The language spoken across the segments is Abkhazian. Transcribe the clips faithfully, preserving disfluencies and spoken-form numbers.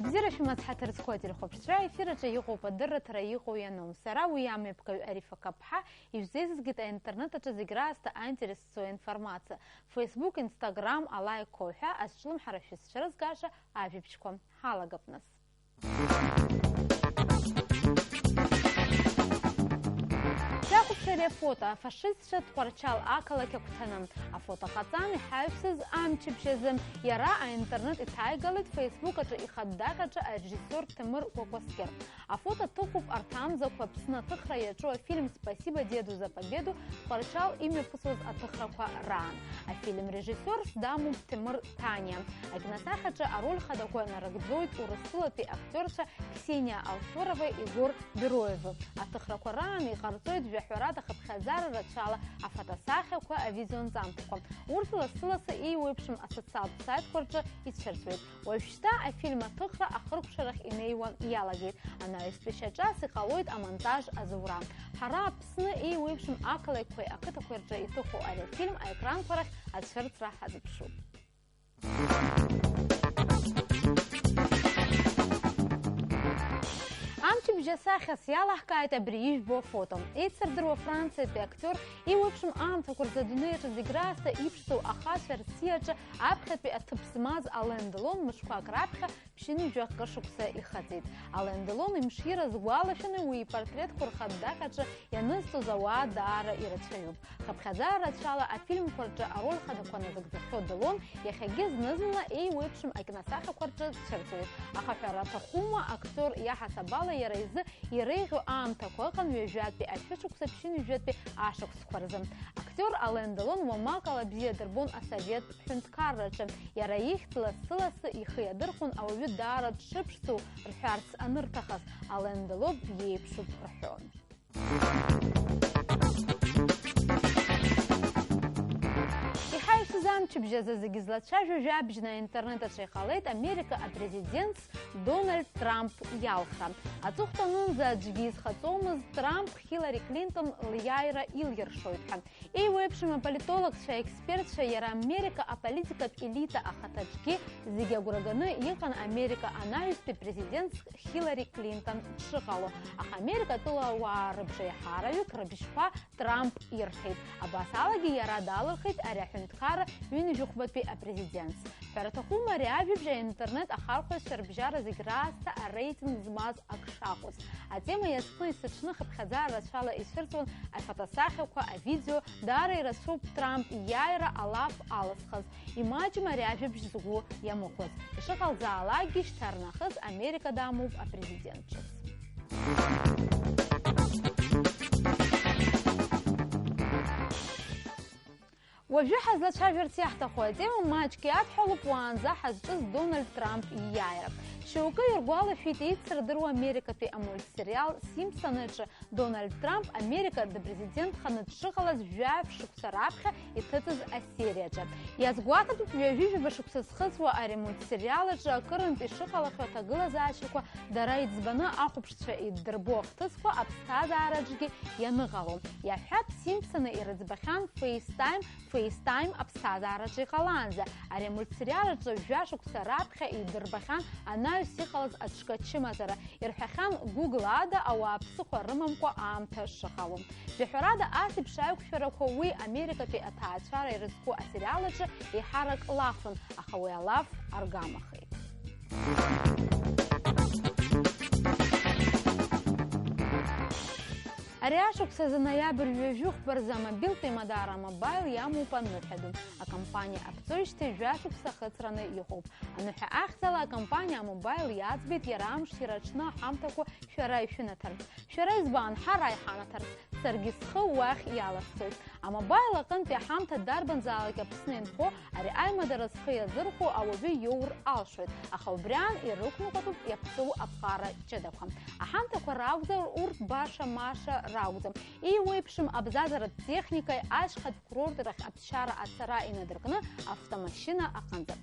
Абзиара шәымаз, ҳаҭыр зқәу ателехәаԥшцәа, аефир аҿы иҟоуп адырраҭара иҟоу иану. Сара уи амҩаԥгаҩ Арифа Каԥҳа ишәзеизызгеит аинтернет аҿы зегь раасҭа аинтерес зцу аинформациа. Facebook, Instagram, алаикқәа уҳәа азҿлымҳара шәызцәырызгаша ажәабжьқәа. Ҳалагап нас. Шәахәаԥш ари афото, афашистцәа Тҟәарчал ақалақь агәҭаны. Афото ҟаҵан иҳаҩсыз амчыбжь азы. Иара аинтернет иҭааигалеит Facebook аҿы ихатә даҟьаҿы арежиссиор Ҭемыр Кәакәасқьыр. Афото аҭыхуп арҭ амзақәа Аԥсны аҭыхра иаҿу афильм Спасибо, деду, за победу Тҟәарчал имҩаԥысуаз аҭыхрақәа раан. Афильм режиссиорс дамоуп Ҭемыр Ҭаниа. Акиносахьаҿы ароль хадақәа нарыгӡоит Урыстәылатәи актиорцәа Ксениа Алферова, Егор Бероеви. Аҭыхрақәа раан иҟарҵоит жәаҳәарада хыԥхьаӡара рацәала афотосахьақәа, авидеонҵамҭақәа. Урҭ лассы-лассы еиуеиԥшым асоциалтә саитқәа рҿы ицәырҵуеит. Уажәшьҭа афильм аҭыхра ахыркәшарахь инеиуа иалагеит. Анаҩстәи шьаҿас иҟалоит амонтаж азура. Ҳара Аԥсны еиуеиԥшым ақалақьқәеи ақыҭақәеи рҿы иҭыху ари афильм аекранқәа рахь ацәырҵра ҳазыԥшуп. Амчыбжь асахьас иалаҳкааит абри ижәбо афото. Еицырдыруа Франциатәи актиор еиуеиԥшым аамҭақәа рзы адунеи аҿы зегь раасҭа иԥшӡоу ахацәа рсиаҿы аԥхьатәи аҭыԥ змаз Ален Делон мышқәак раԥхьа ԥшьынҩажәи акы шықәса ихыҵит. Ален Делон имшира азгәалашәаны уи ипортретқәа рхатә даҟьаҿы ианызҵоз ауаа даара ирацәаҩуп. Хыԥхьаӡара рацәала афильмқәа рҿы ароль хадақәа назыгӡахьоу Делон иахьагьы зны-зынла еиуеиԥшым акиносахьақәа рҿы дцәырҵуеит. Аха ҳәара аҭахума, актиор иаҳасабала иара изы иреиӷьу аамҭақәа ыҟан ҩажәатәи ашәышықәса ԥшьынҩажәатәи ашықәсқәа рзы. Актиор Ален Делон уамак ала бзиа дырбон асовет ҳәынҭқарраҿы. Иара ихьӡ лассы-лассы ихы иадырхәон, ауаҩы даара дшыԥшӡоу рҳәарц анырҭахыз, Ален Делон иеиԥшуп рҳәон. Иҳаҩсыз амчыбжь азы зегьы злацәажәо жәабжьны аинтернет аҿы иҟалеит Америка апрезидентс Дональд Трамп иалхра. Аҵыхәтәанынӡа аӡәгьы изхаҵомызт Трамп Хилари Клинтон лиааира илиршоит ҳәа. Еиуеиԥшым аполитологцәа, аекспертцәа, иара Америка аполитикатә елита ахаҭаҿгьы зегьы агәра ганы иҟан Америка анаҩстәи президентс Хилари Клинтон дшыҟало, аха Америка атәылауаа рыбжеиҳараҩык рыбжьқәа Трамп ирҭеит. Абас алагьы иара далырхит ари аҳәынҭқарра ҩынҩажәихәбатәи апрезидентс. Ҳәара аҭахума, ари ажәабжь аинтернет ахархәаҩцәа рыбжьара зегь раасҭа ареитинг змаз ак шакәыз. Атема иазкны есыҽны хыԥхьаӡара рацәала ицәырҵуан афотосахьақәа, авидео, даара ирацәоуп Трамп ииааира алаф алызхыз, имаҷым ари ажәабжь згәы иамыхәаз. Ишыҟалҵалакгьы, шьҭарнахыс Америка дамоуп апрезидент ҿыц. Уажәы ҳазлацәажәарц иаҳҭаху атема маҷк иадҳәалоуп уаанӡа ҳазҿыз Дональд Трамп ииааира. Шьоукы иргәалашәеит еицырдыруа Америкатәи амультсериал Симпсон аҿы Дональд Трамп Америка дыпрезидентханы дшыҟалаз жәаф шықәса раԥхьа иҭыҵыз асериаҿы. Иазгәаҭатәуп ҩажәи жәаба шықәса зхыҵуа ари амультсериал аҿы акырынтә ишыҟалахьоу аҭагылазаашьақәа дара иӡбаны ахәаԥшцәа иддырбо ахҭысқәа аԥсҭазаараҿгьы ианыҟало. Иаҳҳәап, Симпсоны ирыӡбахьан FaceTime, FaceTime аԥсҭазаараҿы иҟалаанӡа. Ари амультсериал аҿы жәа шықәса раԥхьа идырбахьан анаҩс иҟалаз аҽкачымазара. Ирҳәахьан Google ада ауаа ԥсыхәа рымамкәа аамҭа шыҟало. Жәаҳәарада, ас еиԥш аиқәшәарақәа уи Америкатәи аҭаацәара ирызку асериал аҿы еиҳарак лафын, аха уи алаф аргамахеит. Ари ашықәсазы, ноиабр ҩажәи хәба рзы, амобилтә еимадара А-Мобаил иамоуп аныҳәа ду. Акомпаниа аԥҵоижьҭеи жәа шықәса хыҵраны иҟоуп. Аныҳәа ахьӡала акомпаниа А-Мобаил иаӡбеит иара амш иара аҽны аҳамҭақәа шәара ишәынаҭарц. Шәара избан ҳара иҳанаҭарц? Саргьы схы уахь иаласҵоит. Амобаил аҟынтәи аҳамҭа дарбанзаалак Аԥсны инхо, ари аимадара зхы иазырхәо ауаҩы иоур алшоит, аха убри аан ирықәныҟәатәуп иаԥсоу аԥҟара ҷыдақәа. Аҳамҭақәа ракәзар, урҭ баша-маша ракәӡам. Еиуеиԥшым абзазаратә техникеи ашьхатә курортрахь аԥсшьара ацара инадыркны автомашьына аҟынӡа.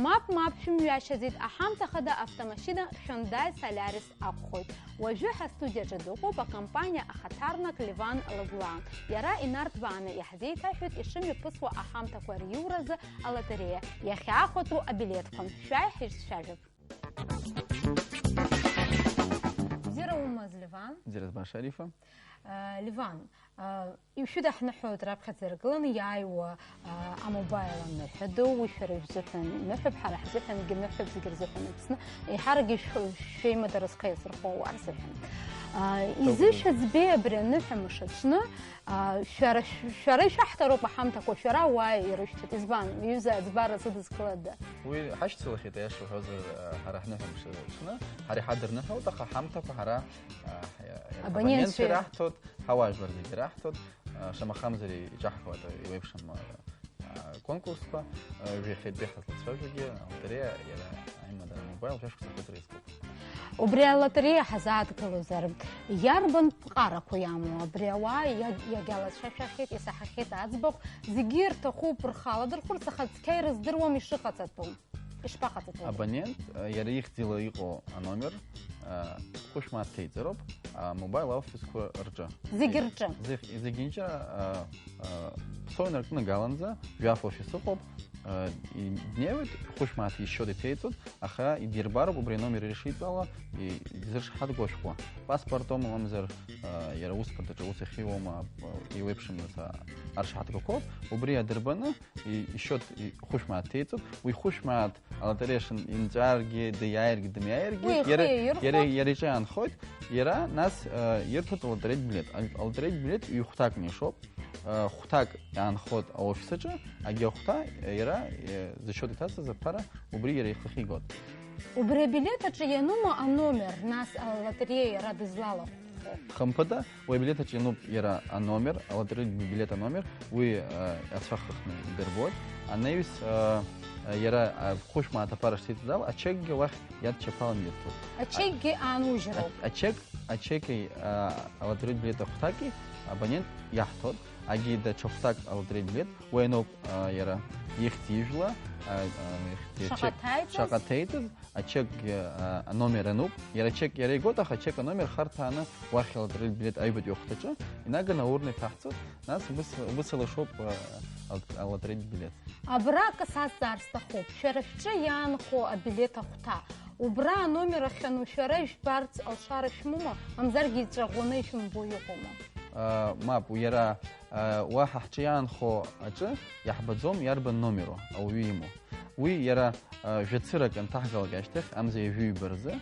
Мап, мап, шәымҩашьаӡеит, аҳамҭа хада автомашьына Hyundai Solaris акәхоит. Уажәы ҳастудиаҿы дыҟоуп акомпаниа ахаҭарнак Леван Лагәлаа. Иара инарҭбааны иаҳзеиҭаҳәеит ишымҩаԥысуа аҳамҭақәа риуразы алотереиа, иахьаахәатәу абилеҭқәа. Шәааи ҳаицәажәап. Бзиара умаз, Леван. Бзиара збаша, Арифа. Э, Леван, э, ишәыдаҳныҳәоит раԥхьаӡа иргыланы иааиуа, э, амобаил аныҳәа ду, уи шәара ижәзыҳәан иныҳәоуп, ҳара ҳзыҳәангьы ныҳәоуп, зегьы рзыҳәан Аԥсны, еиҳаракгьы шә-, шәеимадара зхы иазырхәо ауаа рзыҳәан. Э, изышәа ӡбеи абри аныҳәа мыш аҽны, э, шәара, шә-, шәара ишәаҳҭароуп аҳамҭақәа, шәара ауаа ирышәҭоит. Избан, иҩыза аӡбара зыдызкылада? Уи ҳашьцылахьеит, аиаша уҳәозар, э, ҳара ҳныҳәа мыш аҽны, ҳара иҳадырныҳәалт, аха аҳамҭақәа ҳара, э, ҳа-, Абонентцәа. Абонентцәа ираҳҭоит, ҳауаажәлар зегьы раҳҭоит, а, шамахамзар иҿаҳхуеит еиуеиԥшым, а, а, конкурсқәа, а, жәахьатәи ҳазлацәажәогьы алотереиа иара аимадара амобаил жәашықәса ахыҵра иазкуп. Убри алотереиа ҳазааҭгылозар, иарбан ԥҟарақәа иамоу абри ауаа иаг-, иагьалацәажәахьеит, исаҳахьеит аӡбахә, зегьы ирҭахуп рхы аладырхәырц, аха цқьа ирыздыруам ишыҟаҵатәу. Ишԥаҟаҵатәу? Абонент, э, иара ихьӡала иҟоу аномер, э, хәышә мааҭ ҭеиҵароуп, а, мобаил офисқәа рҿы. Зегьы рҿы? Зегь-, зегьынџьара, э, э, ԥсо инаркны галанӡа, жәаф офис ыҟоуп, э, и-, днеиуеит, хәышә мааҭ ишьшьоит иҭеиҵоит, аха идирбароуп убри аномер ирышиҵала, и-, изыршаҳаҭгоу ашәҟәы. Паспортоума, мамзар, э, иара аусбарҭаҿы ус иахьиуоума, э, еиуеиԥшым нас, а, аршаҳаҭгақәоуп, убри адырбаны, и-, ишьоит, и-, хәышә мааҭ ҭеиҵоит, уи хәышә мааҭ алотереиа шын-, инҵәааргьы, диааиргьы, дымиааиргьы, Уи ихы иара, иаирхәо? Иара, иара иҿы иаанхоит, иара нас, э, ирҭоит алотереитә билеҭ. Ал-, алотереитә билеҭ ҩ-хәҭакны ишоуп, э, хәҭак иаанхоит аофис аҿы, агьи ахәҭа, э, иара, э, зышьоит иҭасыз аԥара, убри иара ихахьы игоит. Убри абилеҭ аҿы ианума аномер, нас алотереиа иара дызлалахәхо? Хымԥада, уи абилеҭ аҿы иануп иара аномер, алотереитә билеҭ аномер, уи, э, ацәа хыхны идырбоит. Анаҩс, э, э, иара, э, хәышә мааҭ аԥара шҭеиҵаз ала, ачекгьы уахь иадчаԥалан ирҭоит. Ачекгьы аанужьроуп. А-, ачек, ачеки, э, алотереитә билеҭ ахәҭаки абонент иаҳҭоит, агьи даҽа хәҭак алотереитә билеҭ, уи иануп, э, иара ихьӡ-ижәла, э, э, ихьӡ-, Шаҟа ачек-, ҭаиҵаз? Шаҟа ҭеиҵаз, ачекгьы, а, аномер ануп, иара ачек иара игоит, аха ачек аномер харҭәааны уахь алотереитә билеҭ аҩбатәи ахәҭаҿы инаганы аурны иҭаҳҵоит, нас убыс, убыс алашоуп, а, ал-, алотереитә билеҭ. Абра акы сазҵаар сҭахуп, шәара шәҿы иаанхо абилеҭ ахәҭа, убра аномер ахьану шәара ижәбарц алшара шәмоума, мамзаргьы иҵәаӷәаны ишәымбо иҟоума? А, мап, иара, а, уа ҳа ҳҿы иаанхо аҿы иаҳбаӡом иарбан номеро ауаҩы имоу. Уи иара, а, жәацырак анҭаҳгалак ашьҭахь, амза ҩажәи ҩба рзы,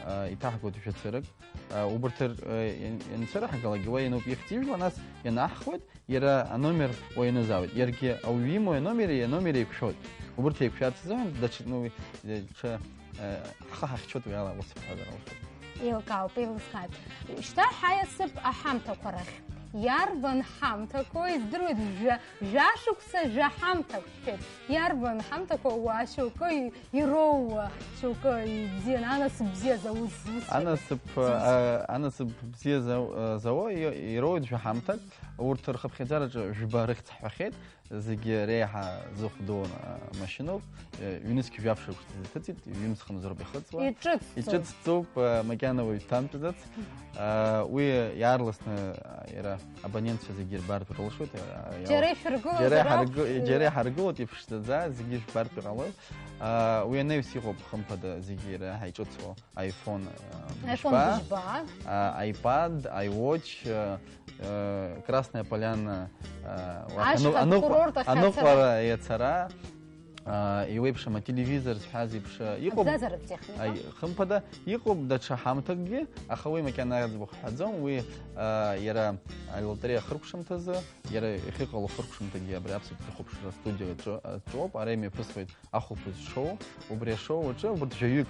а, иҭаҳгоит жәацырак. А, убарҭ р-, а, ин-, ианцәыраҳгалакгьы уа иануп ихьӡ-ижәла, нас ианаҳхуеит, иара аномер уа ианызаауеит. Иаргьы ауаҩы имоу аномери, аномери еиқәшәоит. Убарҭ еиқәшәарц азыҳәан даҽа, ну, даҽа, а, ҳхы ҳахьчоит уи ала, ус ҳәа алшоит. Еилкаауп, еилыскааит. Шьҭа ҳаиасып аҳамҭақәа рахь. Иарбан ҳамҭақәоу, издыруеит, жәа-, жәашықәса жәаҳамҭак шәҳәеит. Иарбан ҳамҭақәоу, уаа, шьоукы и-, ироуа, шьоукы ибзиан, анасыԥ бзиа зауз, ус Анасыԥ, шәҳәеит. А, анасыԥ бзиа зау-, а, зауа и-, ироуеит жәаҳамҭак. Урҭ рхыԥхьаӡараҿы жәба рыхьӡ ҳҳәахьеит. Зегьы реиҳа зыхә ду, а, машьыноуп. Э, ҩнызқь жәаф шықәса иҭыҵит, ҩымз хынзароуп ихыҵуа. Иҿыцӡоуп. Иҿыцӡоуп, а, макьана уаҩ дҭамтәӡац. А, уи иаарласны, а, иара абонентцәа зегьы ирбартә рылшоит, а, иала-, Џьара ишәыргылозар џьара иҳаргы-, акәхап. Џьара иҳаргылоит, иԥшӡаӡа, зегьы жәбартә иҟалоит. А, уи анаҩс иҟоуп, хымԥада, зегьы иреиҳа иҿыцу. iPhone, э, iPhone быжьба, быжьба. А, iPad, iWatch, э, э, Красная Поляна, э, уахь Ашьха ану-, аныҟәа-, курорт ахь ацара. Аныҟәара иацара, а, еиуеиԥшым ателевизор зҳәаз еиԥш, э, иҟоуп. Абзазаратә техника. Аи, хымԥада, иҟоуп даҽа ҳамҭакгьы, аха уи макьана аӡбахә ҳҳәаӡом, уи, а, иара алотереиа ахыркәшамҭазы, иара иахьыҟало ахыркәшамҭагьы абри аԥсуа телехәаԥшра астудиа аҿы, аҿоуп, ара имҩаԥысуеит ахәылԥаз шоу, убри ашоу аҿы, убарҭ жәаҩык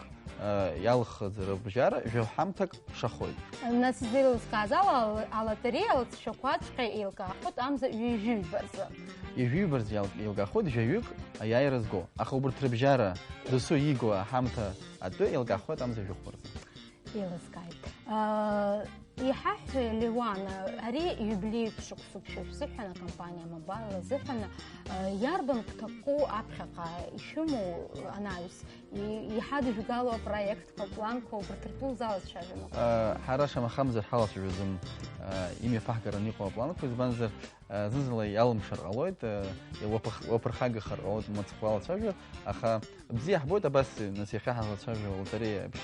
Иалхыз рыбжьара жәаҩа ҳамҭак ԥшахоит. Нас изеилыскааз ала, алотереиа алҵшәақәаҵәҟьа еилкаахоит амза ҩажәиҩба рзы. Ҩажәиҩба рзы иал-, еилкаахоит жәаҩык аиааира зго. Аха убырҭ рыбжьара досу ииго аҳамҭа атәы еилкаахоит амза жәохәба рзы. Еилыскааит. Иҳаҳәа, Леуан, ари иубилеитә шықәсуп шәа шәзыҳәан, акомпаниа Мобаил азыҳәан, иарбан гәҭакқәоу аԥхьаҟа ишәымоу анаҩс, и-, иҳадыжәгало апроектқәа, апланқәа, убарҭ ртәы узалацәажәома? Ҳара шамахамзар ҳалацәажәаӡом имҩаԥаҳгараны иҟоу апланқәа, избанзар, зны-зынла иалымшар ҟалоит, уаԥырх-, уаԥырхагахар ҟалоит, мыцхә уалацәажәар, аха бзиа ҳбоит, абас, нас, иахьа ҳазлацәажәо алотереиа еиԥш,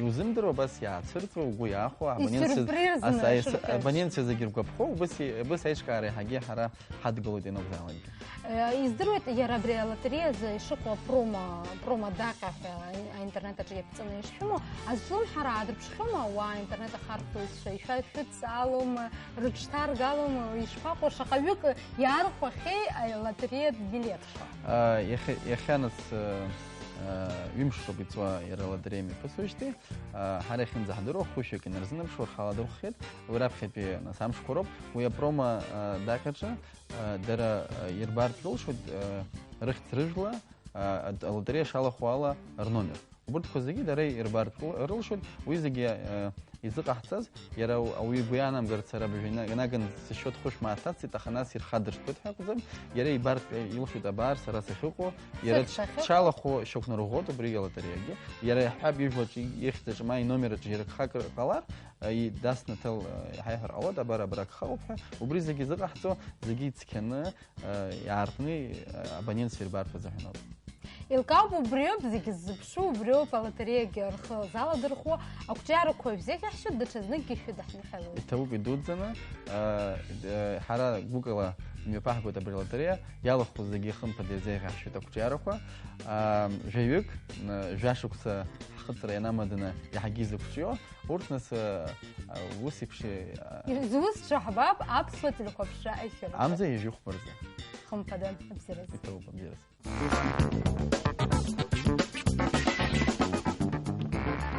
иузымдыруа, абас иаацәырҵуа, угәы иаахәо, абонентцәа-, абонентцәа зегьы ргәаԥхо, убыс и-, убыс аиҿкаара иаҳагьы ҳара ҳадгылоит ианакәзаалакгьы. Издыруеит, иара абри алотереиазы ишыҟоу апромо, промо даҟьа ҳәа аинтернет аҿы иаԥҵаны ишшәымоу, азҿлымҳара аадырԥшхьоума ауаа, аинтернет ахархәаҩцәа, ишәа-, шәыдҵаалоума, рыҽҭаргалома, ишԥаҟоу, шаҟаҩык иаархәахьеи алотереиатә билеҭқәа? Иахьа, иахьа нас, ҩымш роуп иҵуа иара алотереиа мҩаԥысуеижьҭеи. Ҳара иахьынӡаҳдыруа, хәышәҩык инарзынаԥшуа, рхала дырхәхьеит. Уи раԥхьатәи, нас, амшқәа роуп. Уи апромо даҟьаҿы, дара ирбартә рылшоит рыхьӡ-рыжәла, алотереиа шалахәу ала рномер. Убырҭқәа зегьы дара ирбартә рылшоит, уи зегьы изыҟаҳҵаз, иара ауаҩы игәы иаанамгарц, ара абыржәы ина-, инаганы сышьоит, хәышә мааҭ ацҵеит, аха нас ирхадыртәоит ҳәа акәӡам, иара ибартә илшоит, абар, сара сахьыҟоу, иара дшалахәу шьақәнарӷәӷәоит убри алотереиагьы, иара иаҳҳәап, ижәлаҿы, ихьӡаҿы, ма иномераҿы џьара гхак ҟалар, и-, дасны аҭел, иҳаиҳәар ҟалоит, абар, абра гхауп ҳәа, убри зегьы зыҟаҳҵо, зегьы ицқьаны, иаартны, абонентцәа ирбартә азыҳәан ауп. Еилкаауп, убриоуп зегьы ззыԥшу, убриоуп алотереиагьы рхы заладырхәуа, ақәҿиарақәа шәзеиӷьаҳшьоит, даҽазныкгьы шәыдаҳныҳәалоит. Иҭабуп идуӡӡаны, ҳара гәыкала имҩаԥаҳгоит абри алотереиа, иалахәу зегьы хымԥада ирзеиӷьаҳшьоит ақәҿиарақәа. Жәаҩык, жәашықәса ҳхыҵра ианамаданы иаҳагьы изықәҿио, урҭ нас, ус еиԥш, Изусҭцәа ҳбап аԥсуа телехәаԥшра ефир аҿы. Амза ҩажәихәба рзы. Хымԥада, абзиараз. Иҭабуп, абзиараз.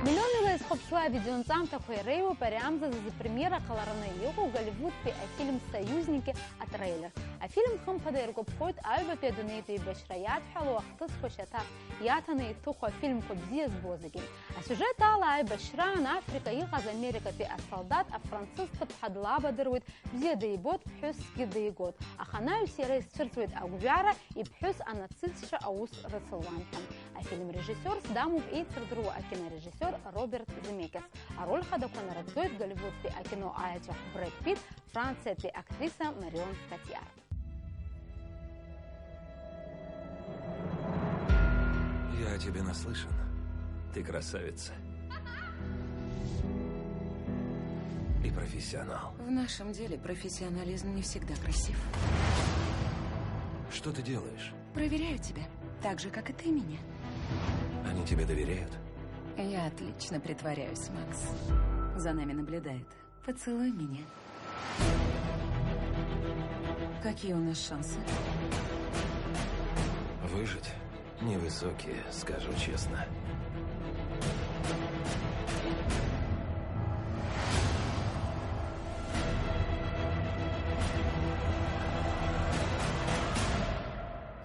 Миллионла изхәаԥшуа авидеонҵамҭақәа иреиуоуп ари амзазы зыпремиера ҟалараны иҟоу Голливудтәи афильм Союзники атреилер. Афильм, хымԥада, иргәаԥхоит аҩбатәи адунеитә еибашьра иадҳәалоу ахҭысқәа шьаҭа иаҭаны иҭыху афильмқәа бзиа збо зегьы. Асиужет ала, аибашьраан Африка иҟаз америкатәи асолдаҭ афранцыз ҭыԥҳа длабадыруеит, бзиа дибоит, ԥҳәысгьы дигоит, аха анаҩс иара изцәырҵуеит агәҩара, иԥҳәыс анацистцәа аус рыцылуан ҳәа. Афильм режиссиорс дамоуп еицырдыруа акинорежиссиор Роберт Земекис. Ароль хадақәа нарыгӡоит Голливудтәи акино аеҵәа Брэд Питт, Франциатәи актриса Марион Котиар. Я о тебе наслышан. Ты красавица. И профессионал. В нашем деле профессионализм не всегда красив. Что ты делаешь? Проверяю тебя. Так же, как и ты меня. Они тебе доверяют? Я отлично притворяюсь, Макс. За нами наблюдают. Поцелуй меня. Какие у нас шансы? Выжить? Невысокие, скажу честно.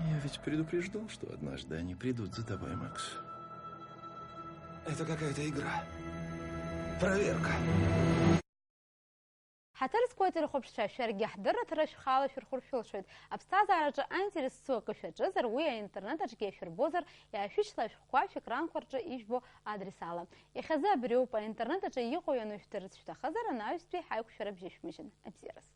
Я ведь предупреждал, что однажды они придут за тобой, Макс. Это какая-то игра. Проверка. Ҳаҭыр зқәу ателехәаԥшцәа, шәаргьы ҳдырраҭара шәхала шәырхәыр шәылшоит. Аԥсҭазаараҿы аинтерес зцу акы шәаҿызар, уи аинтернет аҿгьы иашәырбозар, иаашәышьҭла ашәҟәқәа шәекранқәа рҿы ижәбо адрес ала. Иахьазы абриоуп, аинтернет аҿы иҟоу ианышәдырц шәҭахызар, анаҩстәи ҳаиқәшәара бжьышәмыжьын. Абзиараз.